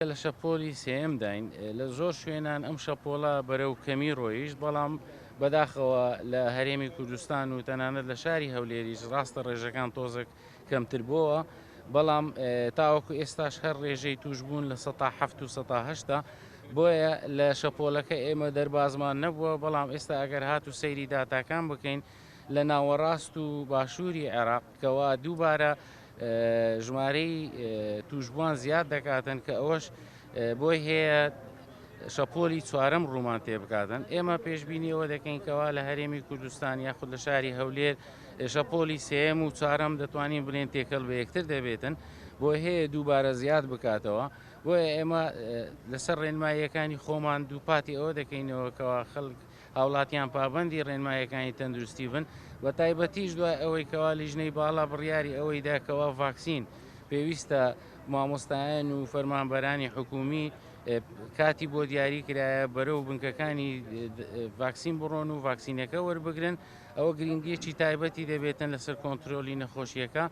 لە شەپۆلی سێیەمداین، لە زۆر شوێنان ئەم شەپۆڵە بەرەو کەمی ڕۆیشت، بەڵام بەداخەوە لە هەرێمی کوردستان و تەنانەت لە شاری هەولێریش ڕاستە ڕێژەکان تۆزێک کەمتر بۆوە، بەڵام تاوەکو ئێستاش هەر ڕێژەی تووشبوون لە سەتا حەفت و سەتا هەشتە، بۆیە لە شەپۆلەکە ئێمە دەربازمان نەبووە، بەڵام ئێستا ئەگەر هاتوو سەیری داتاکان بکەین لە ناوەڕاست و باشووری عێراق کەوا دووبارە ژمارەی تووشبووان زیاد دەکاتن کە ئەوەش بۆی هەیە شەپۆلی چوارەم ڕوومان تێبکاتن. ئێمە پێشبینی ئەوە دەکەین کەوا لە هەرێمی کوردستان یاخود لە شاری هەولێر شەپۆلی سێیەم و چوارەم دەتوانین بلێن تێکەڵ بە یەکتر دەبێتن، بۆی هەیە دووبارە زیاد بکاتەوە. بۆیە ئێمە لەسەر ڕێنماییەکانی خۆمان دووپاتی ئەوە دەکەینەوە کەوا خەڵک هاوڵاتیان پابەندی ڕێنماییەکانی تەندروستی بن، بە تایبەتیش دوای ئەوەی کەوا لیژنەی باڵا بڕیاری ئەوەی دا کەوا ڤاکسین پێویستە مامۆستایان و فەرمانبەرانی حکومی کاتی بۆ دیاری کرایە بەرەو بنکەکانی ڤاکسین بڕۆن و ڤاکسینەکە وەربگرن، ئەوە گرنگیەکی تایبەتی دەبێتن لەسەر کۆنترۆلی نەخۆشیەکە.